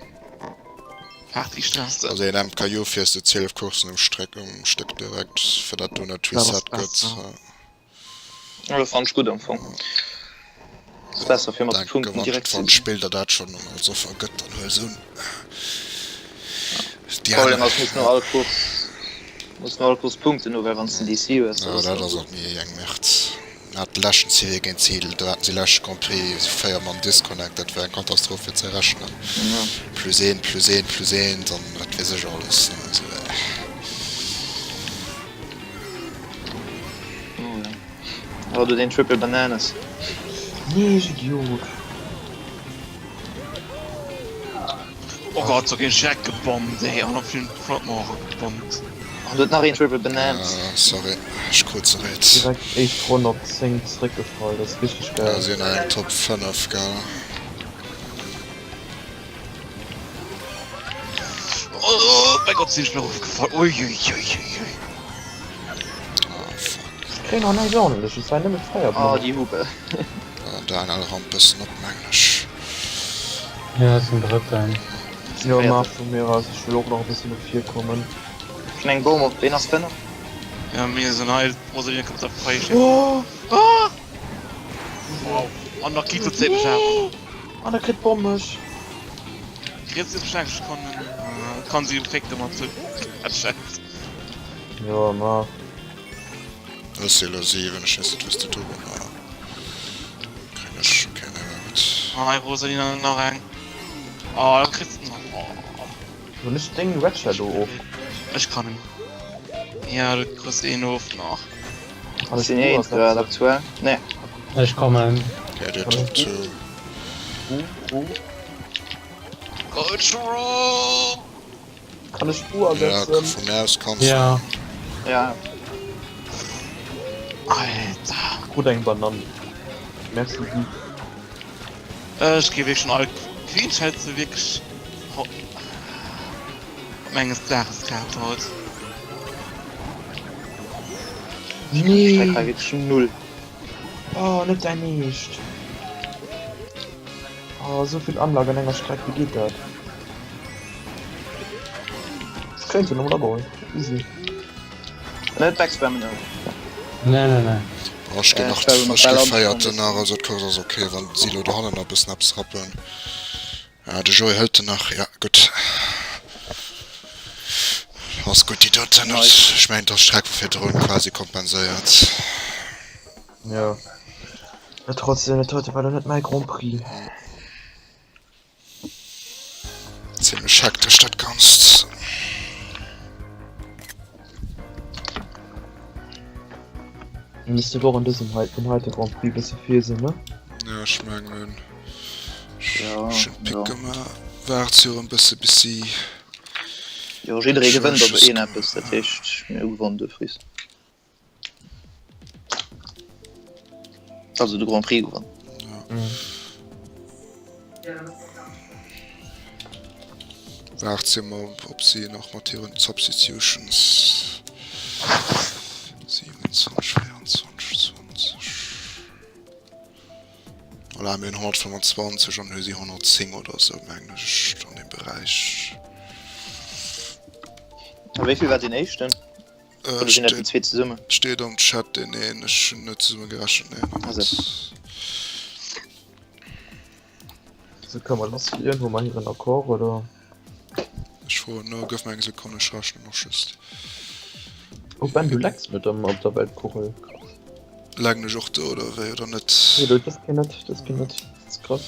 Partystraße. Also een MKU fiers de 12 Coursen um Streck um Stéck direkt, fir dat do net Dat ass Reset gëtt. besser. Ja, dat fannen ech gutt am Fong. Ass besser fir mat de Denke Punkten wann direkt wann ze d'Spill der dat schonn als Offer gëtt, dann huel se un. Déi Problem aner ass, muss no all Course muss no all Course Punkten hu, well wann s de DC hues, Ja, ass dat ass och méi eng Merde. Hat de leschten Serie géint Zil, do haten si leschte Grand Prix 4 Mann Disconnect, dat war eng Katastroph fir ze rechnen. Plus een, plus een, plus eent an wat weess ech alles. Also, äh. Oh, du den Triple Bananas. Nee, ech Idiot. Oh Gott, so ginn ech gebommt, ey. An op den Flotmore gebommt. An du huet nach een Triple Bananas. Ah, sorry, ech krut ze réit. Direkt éischt Ronn op 10 zréckgefall, dat ass richteg Ja, geil. si hunn nach eng Top 5, gell? Oh mein Gott, sinn ech mir erofgefall. Uiuiuiui. Ah, fuck. Ech kréien och näischt ordentleches, et war nëmme Oh, Feierblummen. déi Hupe. An der NL rampt bëssen op, mengen ech. Ja, ech sinn Drëtten. Jo, maach vu mir aus, ech wëll och nach e bëssen no vir kommen. Ech hunn eng Bom op. Ween ass 5? Ja, mir sinn hei. Rosaline kommt da frei. Oh! Ah! Wow. An nach Kito zéit mech awer. An der kritt Bomm mech. Kritt se mech eng kann, äh, kann si fécke mat zu. Jo, ma. Ech si elo 7, ech weess net wéis de do ah. Kréien ech, okay, nee, war gutt. Hei Rosalina nach eng. Oh, da kritt se. Oh. Hunn ech deng Red Shadow of? Ech kann net. Ja, du kriss een of nach. Kann ech Sinn du eens grad aktuell? Nee. Ech kommen. Okay, dir Top 2. Ru, Ru. Coach Room! Kann ech Ru Ja, ersetzen? vu mir aus kanns de. Ja. Ja. Alter. Krut eng Banann. Merci Guy. Ech gi wierklech schon all Queen schätze wierklech op menges Dages gehabt haut. Streck Nee! hei wierklech null. Oh, net däin Eescht! Oh, esou vill Anlag an enger Streck, wéi geet dat? Ech kréien se normal ageholl. Easy. Net backspammen oh. Nee, nee, nee. Oh, ech ginn Äh, nach, ech war nach ech bal gi angekommen, Véierten nach, also d'Course ass ok, wann si elo dohannen nach e bëssen eppes rappen. Ah, de Joé hëlt en nach, ja gutt. Ass gutt déi doten, Nice. ech mengen et ass d'Streck vu virdrun quasi kompenséiert. Jo. Mä trotzdem, dat heite war lo net mäi Grand Prix. Zimmlech hektesch dat Ganzt. Mir misste och an dësem hei, den heite Grand Prix bësse vir sinn, ne? Ja, ech mengen Ja, ech hunn d'Pick ja. gemaach. Waart jo en bësse bis si. Jo, jidderee gewënnt op Schuss een eppes, dat heescht mir hu gewonnen d'office. Also de Grand Prix gewonnen. Ja. Mhm. Waart si mol op si nach mat hiren Substitutions. 27, 24, 20. Voilà, mir hunn 125 an hu si 110 oder sou, mengen ech, an deem Beräich. A wéi vill war deen éischten? Äh, Oder sinn dat déi steet, zwee zesummen? steet am Chat deen een, ech hunn net zesumme gerechent, nee, nach Also. net. So kënne mer lassleeën, hu mer hiren Accord oder? Ech froen no, gëff mer eng Sekonn, ech rechnen och just. Oh Ben, du lecks net ëmmer op der Weltkugel. Lecken ech och do oder wéi oder net? Nee, du, das geht net, das geht net. Das ist krass.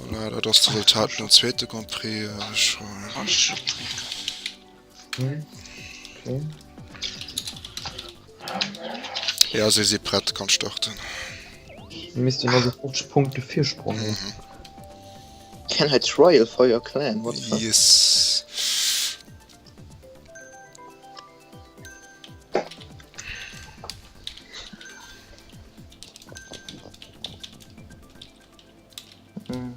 Voilà, dat ass d'Resultat nom zweete Grand Prix. Ech Hm. Okay. Ja, si si prett, kann starten. Misst een also 50 Punkte Virsprong hunn. Mhm. Can I trial for your clan? What the fuck? Yes. Mm.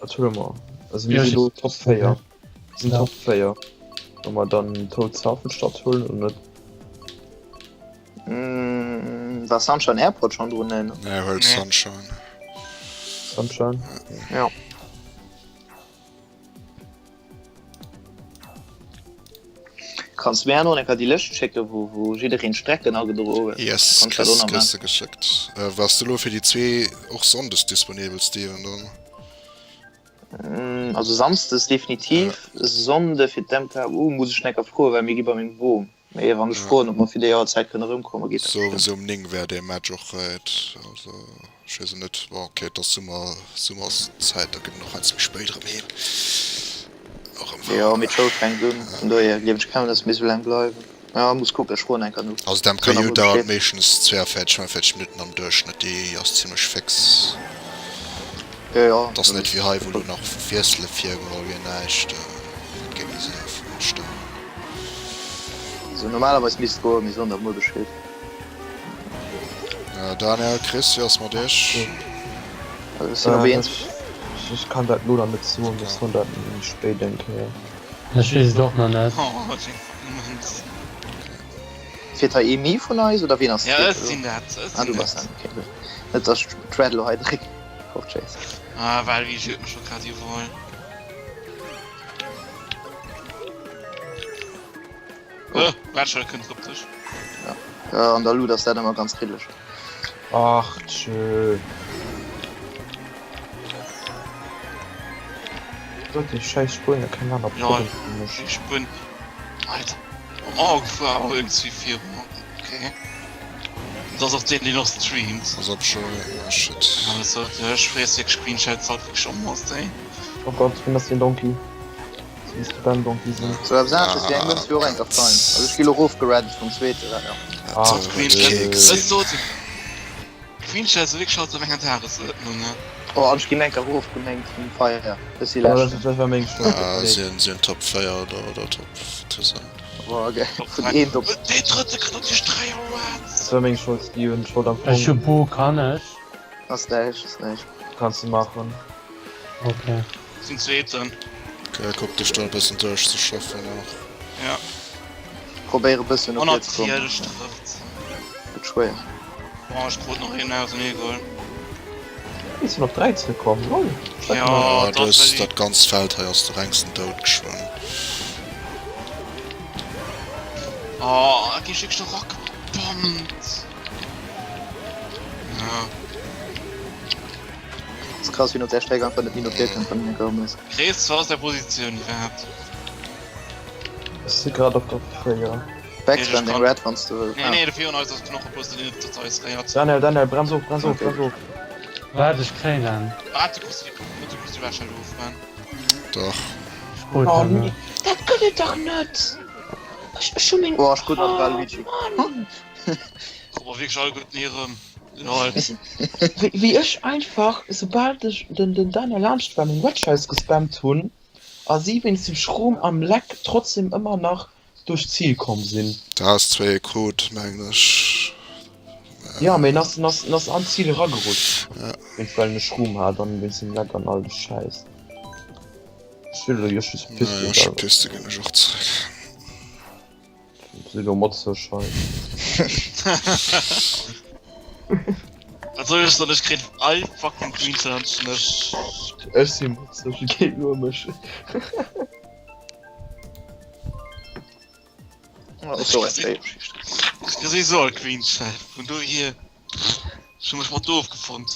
Wat huele mer? Also mir Ja, sinn ich- elo Top 4. Mir sinn Ja. Top 4. Wa mer dann Toad-Hafenstadt huelen oder net? Mm, war Sunshine Airport schon drun? Nee, ne? Nee, huel Nee. Sunshine. Sunshine? Ja. Kanns mir herno enker déi Lëscht schécken, wou, wou jiddereen d'Strecken agedroe huet? Yes, Kanns dat kriss, och nach kriss maachen. de geschéckt. Äh, wars du lo fir déi zwee och Sonndes disponibel, Steven, dann? Mm, Also Samsdes definitiv, Sonnde fir d'MKU muss ech enker froen, well mir gi bei meng Bom. Mee wann ech froen, ob mer fir déi Auerzäit kënne erëmkommen, geet dat So, bestëmmt. sou um 9 wär dee Match och réit. Also, ech weess et net. Bon, ok, et ass Summer, Summerszäit, da gëtt en och heiansdo méi spéit erëm heem. Erëm Jo, war. mee d'Schoul fänkt un, vun dohier gleewen ech kaum, dass mir sou laang bleiwen. Ja, muss kucken, ech froen enker no. Also Soen d'MKU emol dauert Bescheed. meeschtens 42, 45 Minutten am Duerchschnëtt, déi ass zimmlech fix. Jo, jo, Et ass dat net ass wéi hei, wou lo nach Wiessele virgeholl ginn, näischt. Dat géing méi séier vonstatten. Also normalerweis misst goen, mee soen der muer Bescheed. Daniel, Chris, wéi ass mat iech? Also ech sinn op eens. Ech kann dat lo nach net soen, ech soen dat méi spéit eng Kéier. Ech weess et och nach net. Fiert hei ee méi vun eis oder wien ass Ja, zweet ech elo? sinn dat, ech Ah sinn du bass dat. dat, okay gutt. Net dass ech d'Red elo hei drécken. Och Chase. Ah, well wéi huet mech scho grad iwwerholl. Oh, Bretschel kënnt op dech. Ja. Ja, an der Loot ass dat ëmmer ganz kriddeleg. Ach, tschö. Sot déi scheiß Spuenier keng aner Ja, Problemer wéi mech. ech bin Alter am Auer gefuer, awer iergendwéi virun. Okay. Dat ass och deen, deen och streamt. Ass op Joe, ah shit. Ja, dat sollt, ech frees wierklech Screenshots halt wierklech en masse, ey. Oh Gott, wien ass deen Donkey? Das misst de Ben Donkey sinn. Sou eppes anesches wéi eng Mënz wier och eng Kampagne. Also ech gi lo rofgereddet vum zweete, well jo. Ah, Screenshot, gesinn. ech sot Screenshot ass wierklech halt op enger Tagesuerdnung, ne? Oh, an ech ginn enker rofgemengt vum Feier. Ech si Ja, leschten. dat war meng Schold. Ah, si hunn si hunn Top 4 oder oder Top 10. Boah, geil. Top Vun 3. eent op. Deen drëtte kritt natierlech 3 Awards! Dat war meng Schold, Steven. Ech wollt am Ech hu Fong. Bo, kann ech? Ass näischt, ass näischt. Kanns de maachen. Okay. Sinn zweeten. Okay, kuck dech do e bëssen duerchzeschaffen och. Ja. Probéiere bëssen op Riets kommen. Natierlech trëfft. Gëtt schwéier. Bon, ech krut nach een aus, mee egal. Mir sinn op 13 komm, lol. Ja, Ja, dat du hues well déi. dat ganzt Feld hei ass de rengsten Doud geschwënn. Oh, da ginn ech wierklech nach ragebommt. Ja. Ass krass wéi en op där Streck einfach net méi no vir kënnt wann en enker ëm ass. Chris, wat ass däi Positioun iwwerhaapt? Ech si grad op der 4. Backspam deng Red wanns de wëlls. Nee, nee, de virun eis ass Knochepuzzle, deen net eis réiert. Daniel, Daniel, brems of, brems of, brems of. Waart, ech kréien en. Waart, du kriss déi, du kriss déi Wäschel of, Ben. Dach. Ech krut Oh en. nee, dat gëtt et dach net! Ech, ech hu meng. Boah, ech krut nach Waluigi. Mann! Krut mer wierklech alleguerten hie rëm. Lol. Wéi, wéi ech einfach, soubal ech den, den Daniel laanscht war, meng Wedge-House gespammt hunn a si wéinst dem Schrom am Leck trotzdem ëmmer nach duerch d'Zil komm sinn. Du has zwéi krut, mengen ech. Ja, mee en ass, en ass, en ass an d'Zil eragerutscht. Wéinst well en e Schroom hat an wéinst dem Leck an all de Schäiss. Ech will elo Yoshis Ja, Piste Yoshi Piste ginn ech och zréck. Si lo motzeg hei. Wat soll ech soen, ech kritt all fucking Green Challenge net. Ech si motzeg, et geet nur ëm mech. Ech gesi sou all Green Challenge, vun dohier ech hu mech mat do ofgefonnt.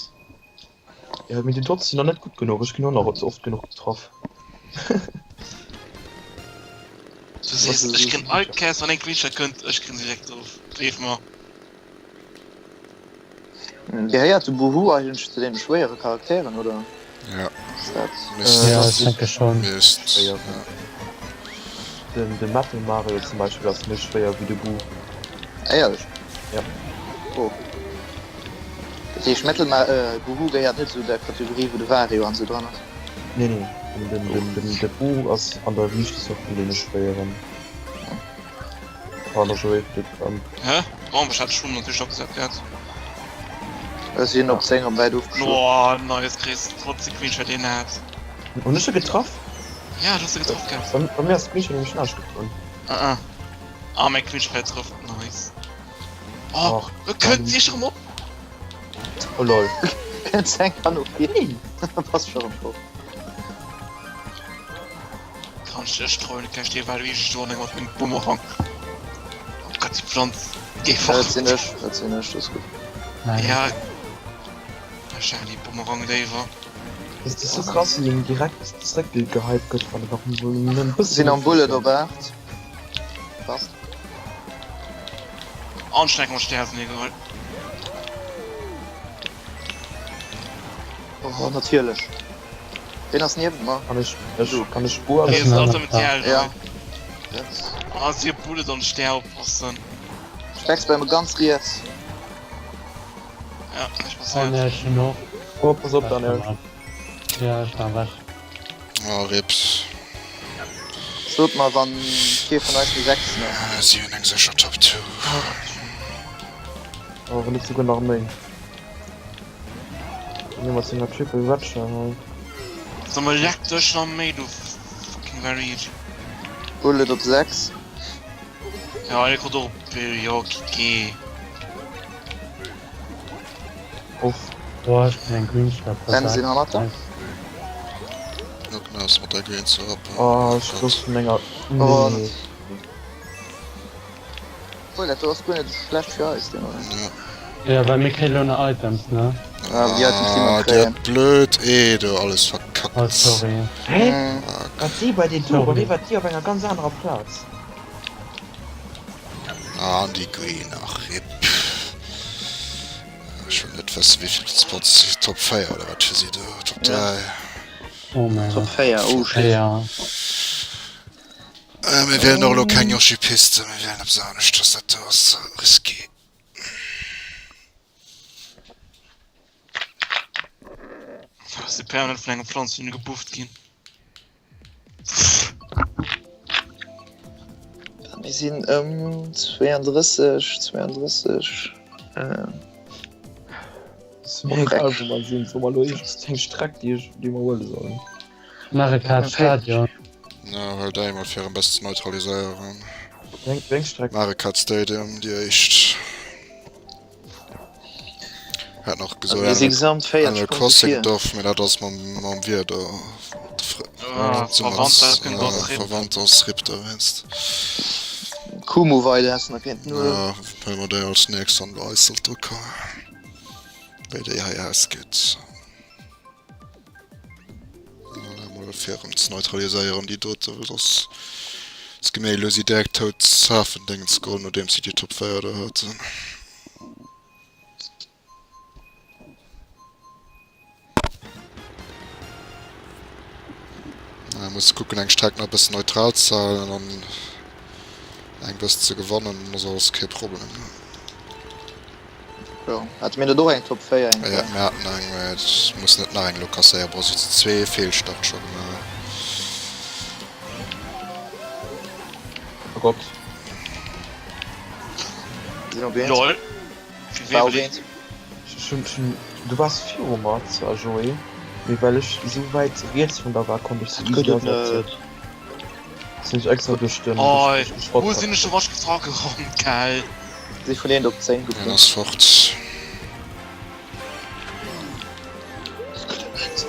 Ja, mee déi Dots sinn nach net gutt genuch. Ech ginn och nach ze oft genuch getraff. Du sees, ech kréien all Kéiers wann eng Creature kënnt, ech kréien se direkt of. Gleef mer. Gehéiert de Boohoo eigentlech zu deene schwéiere Charakteren, oder? Ja. Ass dat. Misst. Ja, ech denke schon. Misst, Schwéier. ja. Den, de Metal Mario zum Beispill ass méi schwéier wéi de Boo. Éierlech? Ja. Oh. Dat heescht Metal Ma Boohoo gehéiert net zu der Kategorie wou de Wario an sou dran ass? Nee nee, den den den de Boo ass an der viischte Sort vun deene schwéieren. An der Joé ähm. Hä? Oh ech hat schon natierlech opgesat gehat. Ech sinn op 10 op wäit ofgeschloen. Oh nice Chris, trotz de Queen Shot deen hat. Hunn ech e getraff? Ja du has e getraff gehat. Bei mir ass d'Queen Shot nämlech näischt getrunn. Ah ah. Ah mäi Queen Shot trëfft, nice. Oh, Ach, e kënnt sich erëm op. Oh lol. Kënnt eng Kanne op Nee. Passt scho rëm op. Kann ech ech treuen, kann ech dir well wéi ech do eng mat mengem Bumerang. Oh Gott, déi Pflanz géi Dat fort. sinn ech, dat sinn ech, dat ass gutt. Nein. Ja. Ech hat déi Bumerang léiwer. Das ist so krass, wéi en direkt zréckgehypt gëtt, wann et nach nëmmen e bëssen. Sinn am Bullet op 8. Passt. Anschnecken und sterben, egal. Oh, natierlech. Ween ass niewent mer? Kann ech, ech, kann ech spueren? Hier ist Alter mit Geld. Ja. Ah, sie Bullet an Stär oppassen. Specs bei mir ganz riets. Ja, ech Oh ne, ech hun och. Oh, pass op, Daniel. Ja, ech war ewech. Oh, RIP. Sot mer wann kee vun eis méi 6 ass. Ah, si hunn eng sécher Top 2. Oh, wann net souguer nach méi. Hie mat senger Triple Rapture hei. Sag mal, leck dech am Méi, du fucking Variety. Bullet op 6. Ja, dee krut och e Bill, jo, GG. Uff. Boah, ech bin eng Green Strap Bremse sinn hannert der. Nock ass mat der Green Strap. Oh, ech gouf vun enger. Oh, Nee. Obwuel, dat do ass guer net esou schlecht fir eis, dee Moment. Ja. Ja, well mir kréie lo nach Items, ne? Ah, déi Items, déi mer Ah, déi kréien. hat blöd ee do alles verkackt. Oh, sorry. Hä? Mm. Wat si bei dir do? Bei Sorry. mir war d'Dier op enger ganz anerer Plaz. Ah, an déi Green, ach rip. Ech wëll net wëssen, wéivill Spots Top 4 oder wat fir si do, Top 3. Ja. Oh mein Top Gott. 4, oh shit. Ja. Äh, mir wählen och elo keng Yoshi-Piste, mir wählen eppes aneschters, dat do ass ze risqué. Ass de permanent vun enger Pflanz gebufft ginn. Mir sinn ëm 32, 32. Äh. Ass mir egal wou mer sinn, so mer lo eng Streck déi ech déi mer huele sollen. Mario Kart Stadion. Na, huel däi emol fir en bëssen ze neutraliséieren. Wéi eng Streck? Mario Kart Stadium, déi éischt. Hat nach gesot Also, mir si gesamt 40 Animal Punkte Crossing vir. Dorf, mee dat ass mam, mam Wieder. Ah, Verwandt, dat kënnt ass RIP. Verwandt ass RIP dowéinst. Kumu-Weide häss de nach kéinten huelen. Ja, huele mer déi als nächst an eis sollt dru kommen. Wéi déi hei ausgeet. Mol fir erëm ze neutraliséieren déi dote, well soss ass geméi elo si direkt tout Hafendéngens geholl nodeems si déi Top 4 do haten. Da muss kucken eng Streck nach e bëssen neutral ze halen an eng bëssen ze gewannen, dann ass alles kee Problem. Jo, hate mir net och eng Top 4 eng Ja, Kéier? mir haten eng, mä et muss net nach eng elo kasséieren. Bon, si huet zwee Feelstart scho gemaach. Oh Gott. Sinn op 1. Lol. War och eent. Ech hunn, ech hunn, du waars viru mer zwar Joé, mee well ech esou wäit riets vun der war, konnt ech se Dat easy gëtt et ersetzen. net. Sinn ech extra duerch den, Oi, duerch de wou Shortcut sinn ech gefuer. ewech dra gerannt, gell? Si vun eent op 10 Een geklommen. ass fort. Dat gëtt et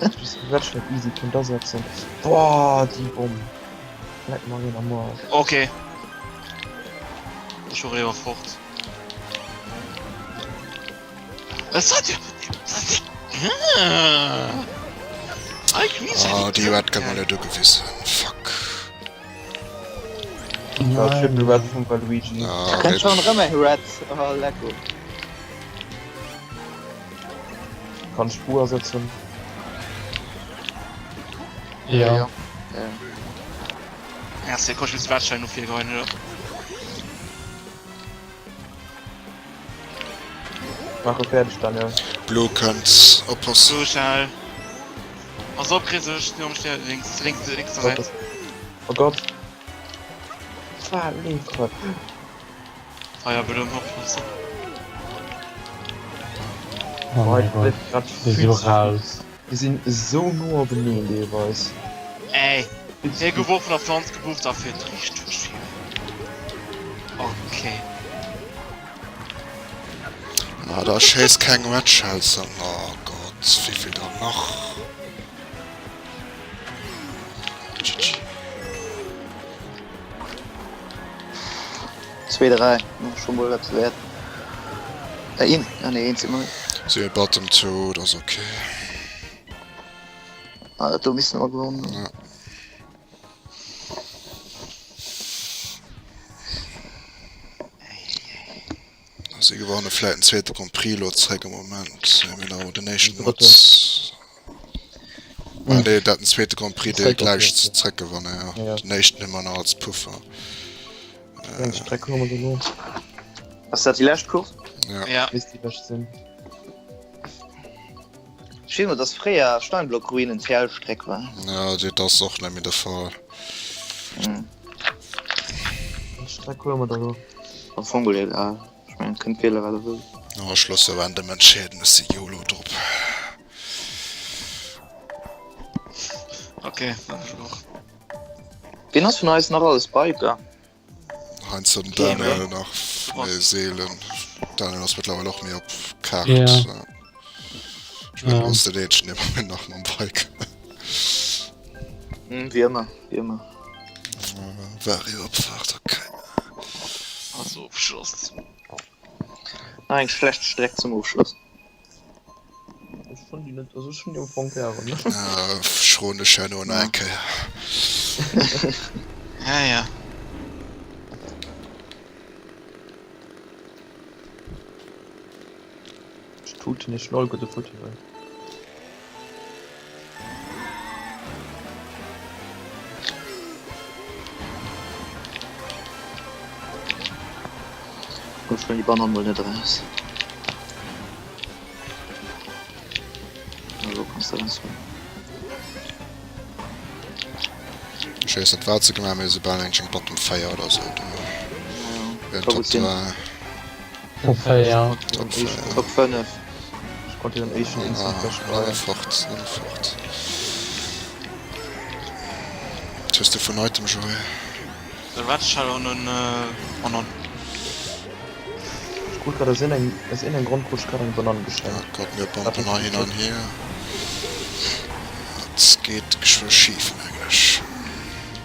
net. Ech hu Red Shirt easy konnt ersetzen. Boah, déi Bomm. Leck mer een am Arsch. Ok. Ech fuere léiwer fort. Ah, déi Red gëtt mer net ugewisen. Fuck. Ja, Triple Red vum Waluigi. Ah, Kennt RIP. schon rëm eng Red. Oh, lecko. Kann ech Boo ersetzen? Ja. Ja. Merci, komm, ich will Wettschein no vir geheien, oder? Mach e fäerdeg, Daniel. Blue kënnt, oppassen. So schnell. Pass op, Chris, ech sinn um Stär, links, links, links der Säit. Oh Gott. Wat leeft grad? Ah ja, bitte oppassen. Oh mein Gott. Grad Déi si raus. Déi sinn esou no openeen deelweis. Ey, hie gouf och vun der Pflanz gebucht a fiert riicht duerch d'Wiel. Okay. Ah, da schéisst keng Red Shells an. Oh Gott, wéivill der nach? GG. 2, 3, scho mol eppes wäert. Äh, een, ah nee, een si mer net. Si hunn Bottom 2, dat ass ok. Ah, dat do misste mer gewonnen hunn. Ja. Si gewanne vläit den zweete Grand Prix elo zréck am Moment. Mee mir hunn awer den éischten mat. Ah nee, dat den zweete Grand Prix, dee gläich zréckgewanne, jo. Den éischten hu mer nach als Puffer. Wéi eng Streck hu mer dono? Ass dat déi lescht Course? Ja. Ja. Misst déi lescht sinn. Ech weess nach, dass fréier Steinblockruinen TL-Streck war. Ja, dat ass och net méi de Fall. Mhm. Eng Streck hu mer dono. Am Fong geholl egal. Ech mengen, et kënnt wiele wat e wëll. Oh, ech loosse random entscheeden, ech si YOLO drop. Okay, dann ech och. Wien ass vun eis nach alles Biker? Heinz an Keen, Daniel ne? nach méi seelen. Daniel ass mëttlerweil och méi op Kaart. Ja. Ja. Ech mengen, Ja. du bass den eenzegen, dee mat mir nach mam Bike. Hm, wéi ëmmer, wéi ëmmer. Vario Abfahrt, okay. Also Ofschloss. Nach eng schlecht Streck zum Ofschloss. Ech fand déi net, also ech hunn déi am Fong gären. Ja, schroen ech herno nach eng Kéier. Ja, ja. Ech tuten iech all gudde futti hei. Komm, ech huelen déi Banann mol net eraus. Elo kanns de eraushuelen. Ech weess net wat se gemaach hunn, mee soubal eng eng Bottom 4 oder sou do Ja, wär ka Top gutt sinn. 3. Top 4. Top 4. Top 5. Ech konnt hiren éischten Instant Ah, Crash nëmme bei. fort, nëmme fort. Wat hues de vun Item, Joé? De Red Shell an en Banan. Ech krut grad aus iergendengem, aus iergendengem Grond krut ech grad eng Banann geschenkt. Oh Gott, mir bompen hei hin an hier. Dat geet geschwë schif, mengen ech.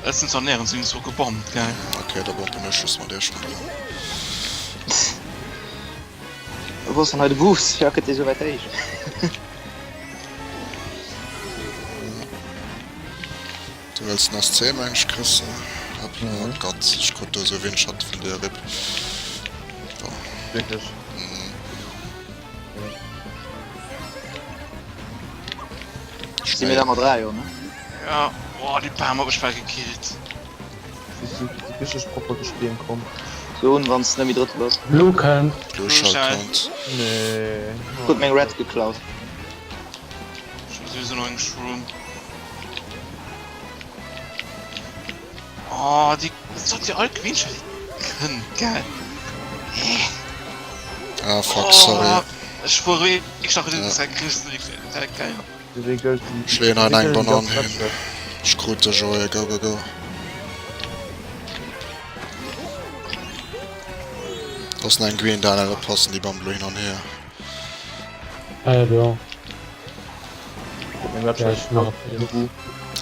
Ech sinn zwar néierens iergendzwou gebommt, gell? Ok, da bompen ech just mat iech ronderëm. Wou ass dann hei de Bus? Ja, gëtt dee sou wäit héich? Du wëlls den SC meng ech Chris? Hoppla, oh Gott, ech krut do esou Windschat vun dir rip. Bon. Wierklech? Mhm. Si mir da mat 3, jo ne? Ja, oh déi Bam huet mech bal gekillt. Si si richteg propper gespillt komm. So un wanns de net méi Drëtte bass. Blue kënnt. Blue Shell kënnt. Nee. Krut meng Red geklaut. Ech hu souwisou nach eng Shroom. Oh, déi, dat sollt jo all Queen Shell kënnen, gell? Ah fuck, sorry. Ech fuer wierklech nach un den Chris geil. Ech leeën hei eng Banann hin. Ech krut de Joé, go go go. Ass nach eng Green da, net oppassen, déi bammt elo hin an hier. Ah ja, do.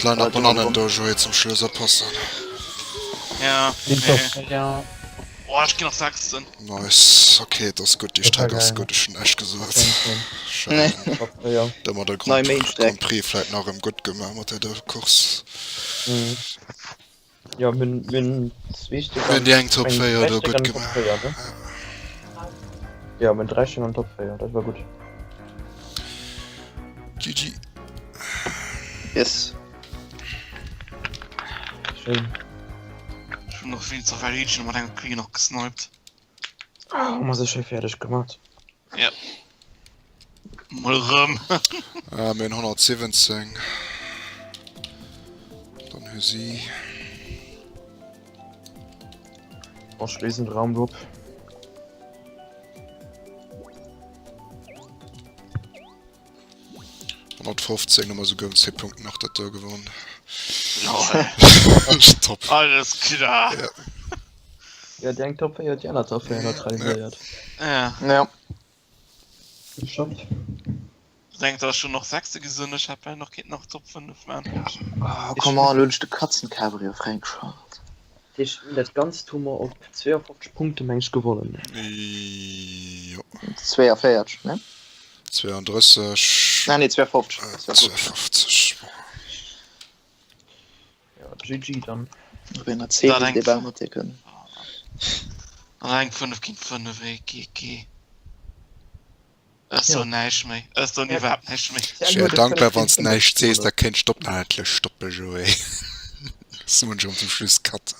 D'leien nach Banannen do, Joé, zum Schluss oppassen. Ja, nee. Oh, ech ginn nach sechsten. Nice, ok, et ass gutt, déi Streck ass gutt, ech hunn näischt gesot. Schéin. Domat de Grand Grand Prix vläit nach erëm gutt gemaach mat der Course. Jo, mir hunn zwee Stéck Mir hunn déi eng Top 4 do gutt gemaach. Jo, mir hunn 3 Stéck an Top 4, dat war gutt. GG. Yes. Schéin. Ech hunn nach wéinst der Validation mat enger Queen nach gesniped. Ah, hu mer se schéi fäerdeg gemat. Ja. Mol erëm. Ah, mir hunn 117. Dann hu si. Bon, ech léisen de Raum do op. 115 hu mer souguer um 10 Punkten nach dat do gewonn. Top. Alles klar. Ja. Ja, déi eng Top 4 huet déi aner Top 4 neutraliséiert. Ja. Ja. Geschafft. Denkt der schon noch sechste gesinn, ech hätt bal nach kinnt nach Top 5 man. Oh, come on, lo hunn ech de Katzen-Cabrio fräigeschalt. Dat Ganzt hu mer op 52 Punkte meng ech gewonnen. Jo. 42, ne? 32. Ah nee, 52. 52. Ja, GG dann. Op enger Dat eng- Debat mat dir kënnen. An eng 5 géint 5, ey, GG. Ech soen näischt méi. Ech soen iwwerhaapt näischt méi. Ech wär dankbar wanns de näischt sees, da kéint ech d'Opnam endlech stoppen, Joé. Soen ech erëm zum Schluss cutten.